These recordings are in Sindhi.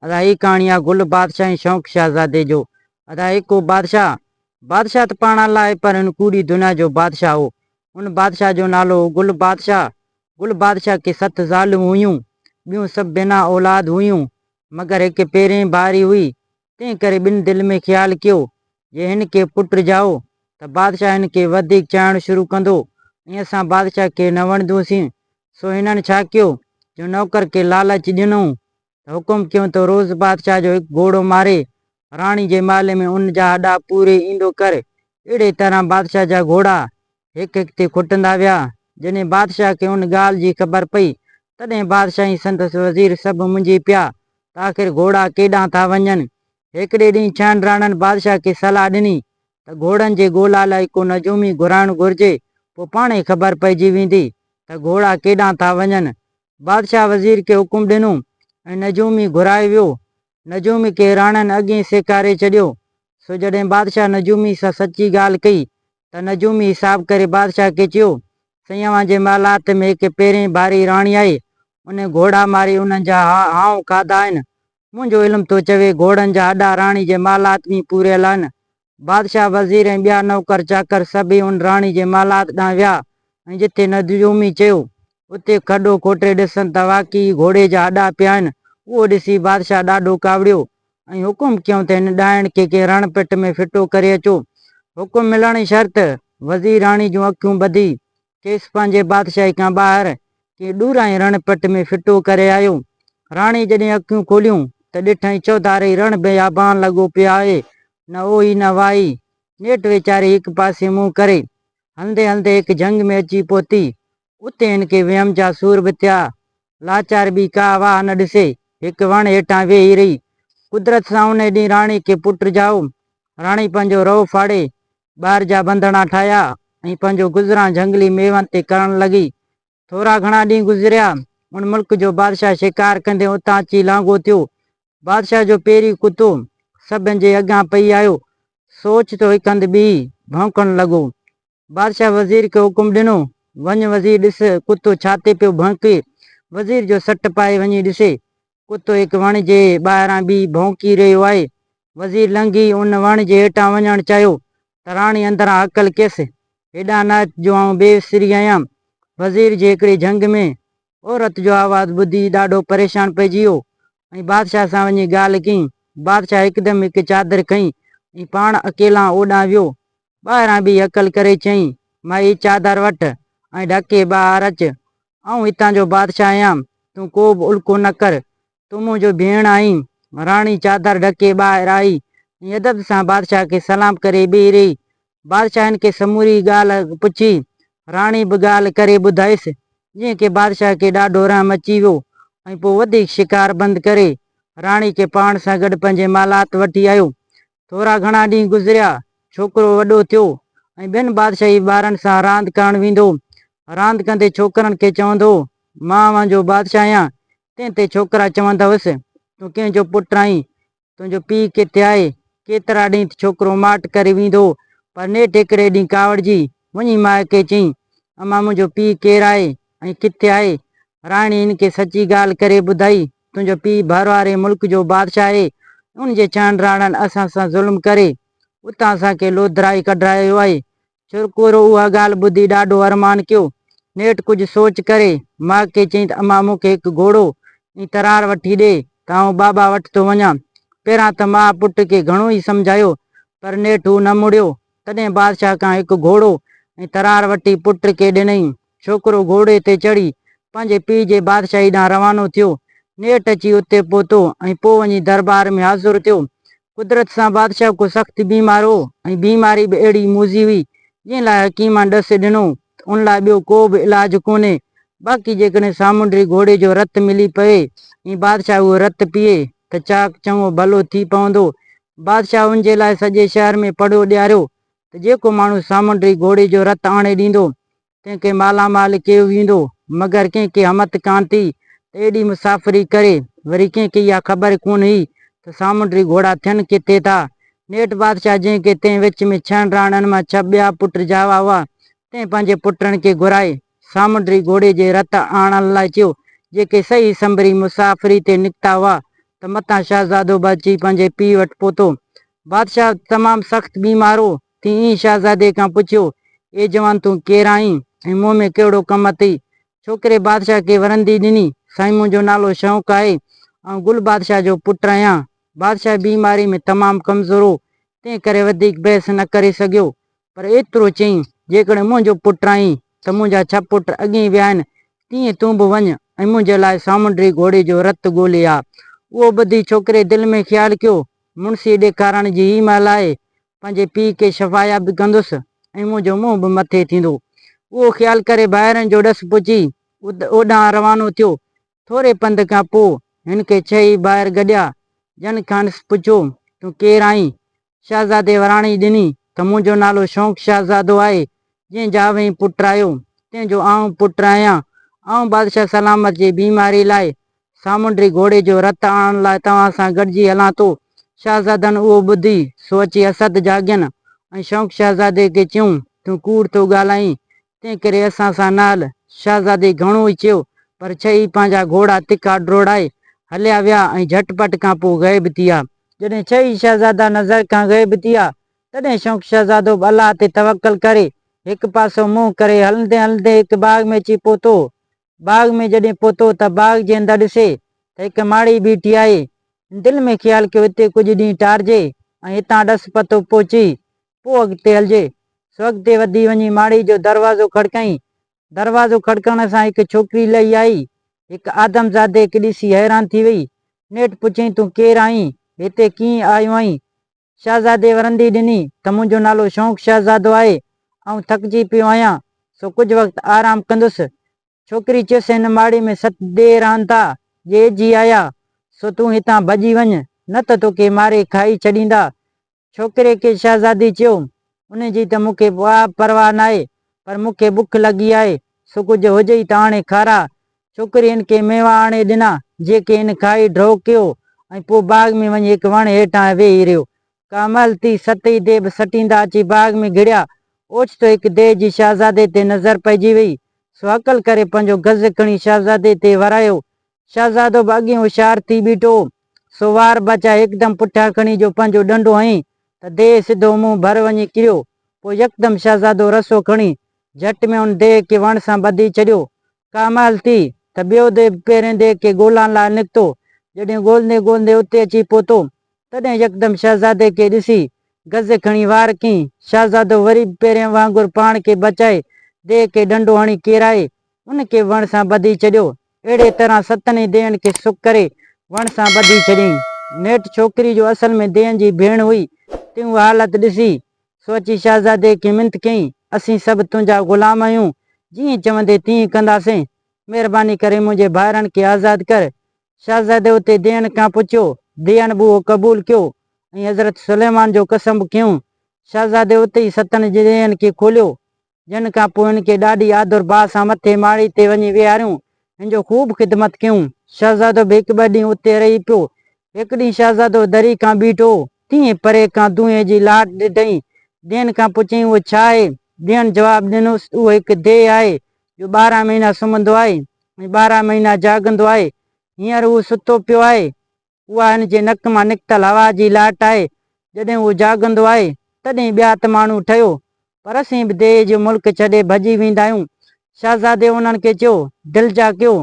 ادا هي ڪهاڻي آ گل بادشاهه ۽ شوق شهزادي جو. ادا هڪ هو بادشاهه. بادشاهه ته پاڻ الله آهي پر هن ڪوڙي دنيا جو بادشاهه هو. ان بادشاهه جو نالو هو گل بادشاهه. گل بادشاهه کي ست زالون هيون. ٻيون سڀ بنا اولاد هيون. مگر هڪ پهرين ڀاري هئي. تنهن ڪري ٻن دل ۾ خيال ڪيو، جي هن کي پٽ ڄائو ته بادشاهه هن کي وڌيڪ چاهڻ شروع ڪندو ۽ اسان بادشاهه کي نه وڻندوسين. سو هنن ڇا ڪيو جو نوڪر کي لالچ ڏنائون ته حڪم ڪيون ته روز بادشاهه جو هڪ گهوڙو ماري راڻي جي محل ۾ ان جا هڏا پوري ايندو ڪر. اهڙي طرح بادشاهه جا گهوڙا هڪ هڪ تي کٽندا ويا. جڏهن بادشاهه کي ان ڳالهه جي خبر پئي، تڏهن بادشاهه ۽ سندس وزير سڀ منجهي پيا ته آخر گهوڙا ڪيڏانهن ٿا وڃن. هڪڙي ڏينهن ڇهن راڻن بادشاهه کي صلاح ڏني ته گهوڙن جي ڳولا لاء ڪو نجومي گهرائڻ گهرجي، پوء پاڻهي خبر پئجي ويندي ته گهوڙا ڪيڏانهن ٿا وڃن. بادشاهه وزير کي حڪم ڏنو ۽ نجومي گهرايو ويو. نجومي کي راڻن اڳهين سيکاري ڇڏيو. سو جڏهن بادشاهه نجومي سان سچي ڳالهه ڪئي ته نجومي حساب ڪري بادشاهه کي چيو، سائين اوهان جي محلات ۾ هڪ پهرين ڀاري راڻي آهي، انهي گهوڙا ماري انهن جا هانء کاڌا آهن. منهنجو علم ٿو چوي گهوڙن جا هڏا راڻي جي محلات ۾ پوريل آهن. بادشاهه، وزير ۽ ٻيا نوڪر چاڪر سڀئي ان راڻي جي محلات ڏانهن ويا ۽ جتي نجومي چيو، اتي کڏو کوٽي ڏسن ته واقعي گهوڙي جا هڏا پيا آهن. اهو ڏسي بادشاهه ڏاڍو ڪاوڙيو ۽ حڪم ڪيائون ته هن ڏائڻ کي ڪنهن رڻ پٽ ۾ ڦٽو ڪري اچو. حڪم ملڻ ئي شرط وزير راڻي جون اکيون ٻڌي کيس پنهنجي بادشاهي کان ٻاهر ڪنهن ڏورانهين رڻ پٽ ۾ ڦٽو ڪري آيو. راڻي جڏهن اکيون کوليون ته ڏٺائين چوڌاري رڻ بيابان لڳو پيو آهي، نه اوهي نه واهي. نيٺ ويچاري هڪ پاسي منهن ڪري هلندي هلندي هڪ جهنگ ۾ اچي پهتي. اتي هن کي ويم جا سور به ٿيا. لاچار ٻي ڪا واهه نه ڏسي، هڪ وڻ هيٺان ويهي رهي. قدرت سان انهي ڏينهن راڻي کي پٽ ڄائو. راڻي پنهنجو رئو ڦاڙي، ٻار جا ٻنڌڻا ٺاهيا ۽ پنهنجو گذران جهنگلي ميون تي ڪرڻ لڳي. ٿورا گهڻا ڏينهن گذريا. ان ملڪ جو بادشاهه شڪار ڪندي اتان اچي لانگهو ٿيو. بادشاهه جو پهرين ڪتو سڀن جي اڳيان پئي آيو. سو اوچتو هڪ هنڌ بيهي ڀؤنڪڻ لڳو. بادشاهه وزير کي حڪم ڏنو، وڃ وزير ڏس ڪتو ڇا تي پيو ڀؤنڪي. وزير جو سٽ پائي وڃي ڏسي، ڪتو هڪ وڻ جي ٻاهران بيهي ڀؤنڪي رهيو آهي. وزير لنگهي ان وڻ جي هيٺان وڃڻ چاهيو ته راڻي اندران هڪل ڪيس، هيڏانهن نه اچ جو آئون بي سري آهيان. وزير جي هڪڙي جهنگ ۾ عورت جو آواز ٻڌي ڏاڍو پريشان پئجي ويو ۽ بادشاهه سان وڃي ڳالهه ڪيائين. بادشاهه هڪدم هڪ چادر کنئي ۽ پاڻ اڪيلان اوڏانهن ويو. ٻاهران بيهي هڪل ڪري چيائين، مائي چادر وٺ ۽ ڍڪي ٻاهر اچ. آئون هتان جو بادشاهه آهيان، تون ڪو به الڪو نه ڪر. تون منهنجو ڀيڻ آهين. راڻي چادر ڍڪي ٻاهر آئي ۽ ادب سان بادشاهه کي سلام ڪري بيهي رهي. بادشاهه هن کي سموري ڳالهه پڇي. راڻي به ڳالهه ڪري ٻڌايس، جنهن کي بادشاهه کي ڏاڍو رحم اچي ويو ۽ پوء وڌيڪ شڪار بند ڪري، راڻي کي پاڻ سان گڏ پنهنجي محلات وٺي آيو. ٿورا گهڻا ڏينهن گذريا، ڇوڪرو وڏو ٿيو ۽ ٻين بادشاهي ٻارن سان راند ڪرڻ ويندو. راند ڪندي ڇوڪرن کي چوندو هو، مان اوهان جو بادشاهه آهيان. تنهن تي ڇوڪرا چوندا هئس، تون ڪنهن جو پٽ آهين؟ تنهنجو پيء ڪٿي آهي؟ ڪيترا ڏينهن ته ڇوڪرو ماٺ ڪري ويندو هو، پر نيٺ هڪڙي ڏينهن ڪاوڙجي وڃي ماء کي چيائين، امان منهنجو پيء ڪير آهي ۽ ڪٿي آهي؟ راڻي هن کي سچي ڳالهه ڪري ٻڌائي، تنهنجو پيء ڀر واري ملڪ جو بادشاهه آهي، ان جي ڇهن راڻن اسان سان ظلم ڪري اتان اسان کي لوڌرائي ڪڍرايو آهي. ڇرڪورو اها ڳالهه ٻڌي ڏاڍو ارمان ڪيو. نيٺ ڪجهه سوچ ڪري ماء کي چيائين ته امان مون کي هڪ گهوڙو ۽ ترار وٺي ڏي ته آئون بابا وٽ ٿو وڃان. پهريان ته ماء پٽ کي گهڻو ئي سمجهايو پر نيٺ هو نه مڙيو. تڏهن بادشاهه کان هڪ گهوڙو ۽ ترار وٺي پٽ کي ڏنائين. ڇوڪرو گهوڙي تي چڙهي پنهنجي پيء جي بادشاهي ڏانهن روانو ٿيو. نيٺ اچي اتي پهتو ۽ پوء وڃي دربار ۾ حاضر ٿيو. قدرت سان بادشاهه ڪو سخت بيمار هو ۽ بيماري به اهڙي موذي هئي، جنهن لاء حڪيمن ڏس ڏنو ته ان لاء ٻيو ڪو به علاج ڪونهي، باقي جيڪڏهن سامونڊي گهوڙي جو رت ملي پوي ۽ بادشاهه اهو رت پيئي ته چاڪ چڱو ڀلو ٿي پوندو. بادشاهه ان جي لاء سڄي شهر ۾ پڙهو ڏياريو ته جيڪو ماڻهو سامونڊي گهوڙي جو رت آڻي ڏيندو، تنهن کي مالا مال ڪيو ويندو، مگر ڪنهن کي همت ڪانه ٿي ته ايڏي مسافري ڪري، وري ڪنهن کي اها خبر ڪونه هئي ته سامونڊي گهوڙا ٿين ڪٿي ٿا. نيٺ بادشاهه جنهن کي تنهن وچ ۾ ڇهن راڻن مان ڇهه ٻيا پٽ ڄاوا هئا، تنهن پنهنجي پٽن کي گهرائي سامونڊي گهوڙي جي رت آڻڻ لاء چيو، جيڪي سهي سنڀري مسافري تي نڪتا هئا. ته متان شهزادو به اچي پنهنجي پيء وٽ پهتو. بادشاهه تمام سخت بيمار هو، تنهن ئي شهزادي کان پڇيو، اي جوان تون ڪير آهين ۽ مون ۾ ڪهڙو ڪم اٿئي؟ ڇوڪري بادشاهه کي ورندي ڏني، سائين منهنجو نالو شوق آهي، آئون گل بادشاهه جو پٽ آهيان. بادشاهه بيماري ۾ تمام ڪمزور هو، تنهن ڪري وڌيڪ بحث نه ڪري سگهيو، پر ايترو چيائين، جيڪڏهن منهنجو پٽ آهين ته منهنجا ڇهه پٽ اڳيئي ويا آهن، تيئن تون به وڃ ۽ منهنجي لاء سامونڊي گهوڙي جو رت ڳولي آ. اهو ٻڌي ڇوڪري دل ۾ خيال ڪيو، مڙسي ڏيکارڻ جي هي مهل آهي، پنهنجي پيء کي شفاياب به ڪندس ۽ منهنجو منهن به مٿي ٿيندو. اهو خيال ڪري ڀائرن جو ڏس پڇي اوڏانهن روانو ٿيو. ٿوري پنڌ کان پوء هن کي ڇهه ئي ڀائر گڏيا، جن کانئس پڇيو، تون ڪير آهين؟ شهزادي وراڻي ڏني ته منهنجو نالو شوق شهزادو آهي، جنهن جا اوهين پٽ آهيو، تنهن جو آئون پٽ آهيان. آئون بادشاهه سلامت جي بيماري لاء سامونڊي گهوڙي جو رت آڻڻ لاء توهان سان گڏجي هلان ٿو. شهزادن اهو ٻڌي، سو اچي حسد جاڳين ۽ شوق شهزادي کي چيائون، تون ڪوڙ ٿو ڳالهائين، تنهنڪري اسان سان نه هل. شهزادي گهڻو ئي چيو، پر ڇهه ئي پنهنجا گهوڙا تکا ڊوڙائي هليا ويا ۽ جهٽ پٽ کان پوء غيب ٿي ويا. جڏهن ڇهه ئي شهزادا نظر کان غيب ٿي ويا، تڏهن شوق شهزادو به الله تي توڪل ڪري، هڪ پاسو منهن ڪري هلندي هلندي هڪ باغ ۾ اچي پهتو. باغ ۾ جڏهن پهتو ته باغ جي اندر ڏسي ته هڪ ماڙي بيٺي آهي. هن دل ۾ خيال ڪيو هتي ڪجهه ڏينهن ٽارجي ۽ هتان ڏس پتو پهچي پوء اڳتي هلجي. سو اڳتي وڌي وڃي ماڙي جو دروازو کڙڪائين. دروازو کڙڪڻ سان هڪ ڇوڪري لهي آئي. هڪ آدم زادي کي ڏسي حيران ٿي وئي. نيٺ پڇيائين تون ڪير آهين؟ هتي ڪيئن آيو آهين؟ شهزادي ورندي ڏني ته منهنجو نالو شوق شهزادو آهي، آئون ٿڪجي پيو آهيان، سو ڪجهه وقت آرام ڪندس. ڇوڪري چيس هن ماڙي ۾ ست ديهه رهن ٿا، جي اجهي آيا، سو تون هتان ڀڄي وڃ، نه ته توکي ماري کائي ڇڏيندا. ڇوڪري کي شهزادي چيو، انهي جي ته مون کي ڪا پرواهه ناهي، پر مون کي بک لڳي آهي، سو ڪجهه هجئي ته آڻي کاراء. ڇوڪري هن کي ميوا آڻي ڏنا، جيڪي هن کائي ڍؤ ڪيو ۽ پوء باغ ۾ وڃي هڪ وڻ هيٺان ويهي رهيو. ڪا مهل ٿي ست ئي ديب سٽيندا اچي باغ ۾ گهڙيا. اوچتو هڪ ديهه جي شهزادي تي نظر پئجي وئي، سو هڪل ڪري پنهنجو گز کڻي شهزادي تي ورايو. شهزادو به اڳيئي هوشيار ٿي بيٺو هو، سو وار بچائي هڪدم پٺيان کڻي جو پنهنجو ڏنڊو هنئين ته ديهه سڌو منهن ڀر وڃي ڪريو. پوء يڪدم شهزادو رسو کڻي جهٽ ۾ ان ديهه کي وڻ سان ٻڌي ڇڏيو. ڪا مهل ٿي ته ٻيو ديهه به پهرين ديهه کي ڳولڻ لاء نڪتو. جڏهن ڳولندي ڳولندي اتي اچي پهتو، تڏهن يڪدم شهزادي کي ڏسي گز کڻي وار ڪيائين. شهزادو وري به پهرين وانگر پاڻ کي بچائي ديهه کي ڏنڊو هڻي ڪيرائي ان کي به وڻ سان ٻڌي ڇڏيو. اهڙيء طرح ستن ئي ديهن کي سڪ ڪري وڻ سان ٻڌي ڇڏيائين. نيٺ ڇوڪري جو اصل ۾ ديهن جي ڀيڻ هئي، تنهن اها حالت ڏسي، سو اچي شهزادي کي منٿ ڪيائين، اسين سڀ تنهنجا غلام آهيون، جيئن چوندين تيئن ڪنداسين، مهرباني ڪري منهنجي ڀائرن کي آزاد ڪر. شهزادي اتي ديهن کان پڇيو، ديهن به اهو قبول ڪيو ۽ حضرت سليمان جو قسم به کنيو. شهزادي اتي ئي ستن ديهن کي کوليو، جنھن کان پوء ھن کي ڏاڍي آڌر ڀاء سان مٿي ماڙي تي وڃي ويھاريون، ھن جو خوب خدمت ڪيون. شھزادو به ھڪ ٻه ڏينھن اتي رھي پيو. ھڪ ڏينھن شھزادو دري کان بيٺو ھو، تيئن پري کان دونھين جي لاٽ ڏٺائين. ديھن کان پڇيائين اھو ڇا آھي؟ ديھن جواب ڏنس، اھو ھڪ ديھ آھي، جو ٻارھن مھينا سمھندو آھي ۽ ٻارھن مھينا جاڳندو آھي. ھينئر ھو ستو پيو آھي. اها هن جي نڪ مان نڪتل هوا جي لاٽ آهي. جڏهن هو جاڳندو آهي، تڏهن ٻيا ته ماڻهو ٺهيو، پر اسين به ديهه جو ملڪ ڇڏي ڀڄي ويندا آهيون. شهزادي انهن کي چيو، دلجاء ڪيو،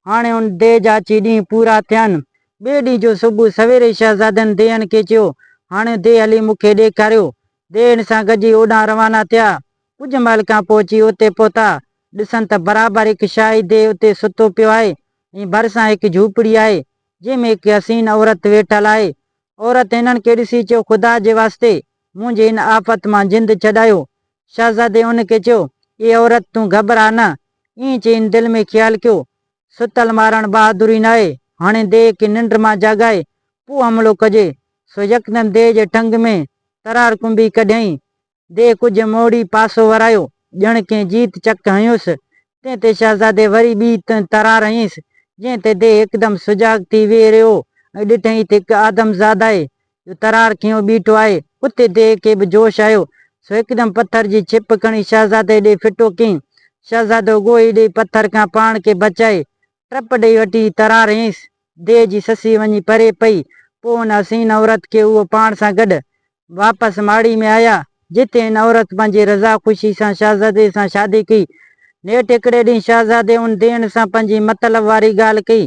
هاڻي ان ديهه جا اچي ڏينهن پورا ٿيا آهن. ٻئي ڏينهن جو صبح سويري شهزادن ديهن کي چيو، هاڻي ديهه هلي مون کي ڏيکاريو. ديهن سان گڏجي اوڏانهن روانا ٿيا. ڪجهه مهل کان پوء اچي اتي پهتا. ڏسن ته برابر هڪ شاهي ديهه اتي ستو پيو آهي ۽ ڀرسان هڪ جهوپڙي آهي. جنهن ۾ هڪ حسين عورت ويٺل آهي. عورت هنن کي ڏسي چيو، خدا جي واسطي منهنجي هن آفت مان جند ڇڏايو. شهزادي ان کي چيو، اي عورت تون گهٻراء نه. ائين چئي هن دل ۾ خيال ڪيو، ستل مارڻ بهادري ناهي، هاڻي ديهه کي ننڊ مان جاڳائي پوء حملو ڪجي. سو يڪدم ديهه جي ٺنگ ۾ ترار ڪنبي ڪڍيائين. ديهه ڪجهه موڙي پاسو ورايو، ڄڻ ڪنهن جيت چڪ هنيس. تنهن تي شهزادي وري ٻي ترار هنيس، جنهن تي ديهه هڪدم سجاڳ ٿي ويهي رهيو ۽ ڏٺائين ته هڪ آدم زاد آهي، جو ترار کنيو بيٺو آهي. اتي ديهه کي به جوش آيو، سو هڪدم پٿر جي ڇپ کڻي شهزادي ڏي ڦٽو ڪيائين. شهزادو ڳوهي ڏيئي پٿر کان پاڻ کي بچائي، ٽپ ڏيئي وٺي ترار هنيس. ديهه جي سسي وڃي پري پئي. پوء ان حسين عورت کي اهو پاڻ سان گڏ واپس ماڙي ۾ آيا، جتي هن عورت پنهنجي رضا خوشي سان شهزادي سان شادي ڪئي. نيٺ هڪڙي ڏينهن شهزادي ان ديهڻ سان پنهنجي مطلب واري ڳالهه ڪئي.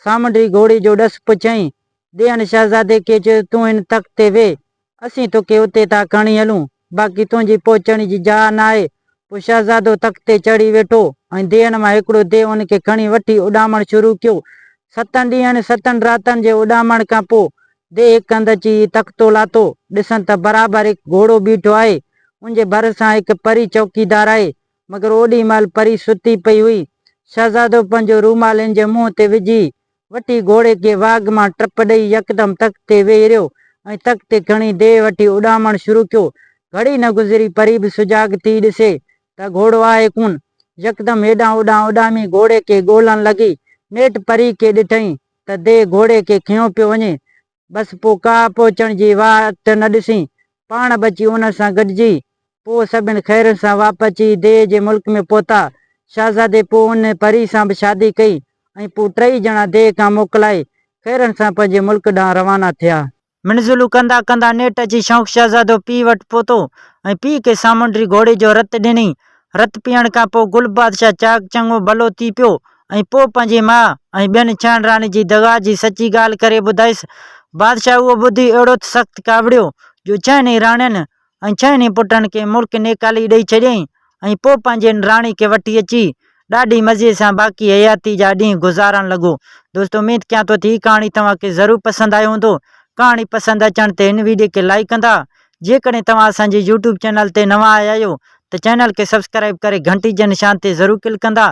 سامونڊي گهوڙي جو ڏس پڇيائين. ديهڻ شهزادي کي چيو، تون هن تخت تي ويهه، اسين توکي اتي ٿا کڻي هلون، باقي تنهنجي پهچڻ جي جاء ناهي. پوء شهزادو تخت تي چڙهي ويٺو ۽ ديهن مان هڪڙو ديهه ان کي کڻي وٺي اڏامڻ شروع ڪيو. ستن ڏينهن ستن راتن جي اڏامڻ کان پوء ديهه هڪ هنڌ اچي هي تختو لاٿو. ڏسن ته برابر هڪ گهوڙو بيٺو آهي. ان جي ڀرسان هڪ پري چوڪيدار آهي. مگر اوڏي مهل پري ستي پئي هئي. شهزادو پنهنجو رومال هن جي منهن تي وجهي، وٺي گهوڙي کي واڳ مان ٽپ ڏئي يڪدم تخت تي ويهي رهيو ۽ تخت تي کڻي ديهه وٺي اڏامڻ شروع ڪيو. گهڙي نه گذري پري به سجاڳ ٿي ڏسي ته گهوڙو آهي ڪونه. يڪدم هيڏانهن هوڏانهن اڏامي گهوڙي کي ڳولڻ لڳي. نيٺ پري کي ڏٺائين ته ديهه گهوڙي کي کنيو پيو وڃي. بس پوء ڪاهه پهچڻ جي واٽ نه ڏسين، پاڻ به اچي انهن سان گڏجي، پوء سڀن خيرن سان واپس اچي ديهه جي ملڪ ۾ پهتا. شهزادي پوء ان پري سان به شادي ڪئي ۽ پوء ٽئي ڄڻا ديهه کان موڪلائي خيرن سان پنهنجي ملڪ ڏانهن روانا ٿيا. منزلون ڪندا ڪندا نيٺ اچي شوق شهزادو پيء وٽ پهتو ۽ پيء کي سامونڊي گهوڙي جو رت ڏنائين. رت پيئڻ کان پوء گل بادشاهه چاڪ چڱو ڀلو ٿي پيو ۽ پوء پنهنجي ماء ۽ ٻين ڇهن راڻين جي دغا جي سچي ڳالهه ڪري ٻڌايس. بادشاهه اهو ٻڌي اهڙو ته سخت ڪاوڙيو، جو ڇهن ئي راڻين ۽ ڇهن ئي پٽن کي ملڪ نيڪالي ڏئي ڇڏيائين ۽ پوء پنهنجي ان راڻي کي وٺي اچي ڏاڍي مزي سان باقي حياتي جا ڏينهن گذارڻ لڳو. دوستو اميد ڪيان ٿو ته هي ڪهاڻي توهان کي ضرور پسند آيو هوندو. ڪهاڻي پسند اچڻ تي هن ويڊيو کي لائيڪ ڪندا. جيڪڏهن توهان اسان جي يوٽيوب چينل تي نوان آيا آهيو ته چينل کي سبسڪرائيب ڪري گهنٽي جي نشان تي ضرور ڪلڪ ڪندا.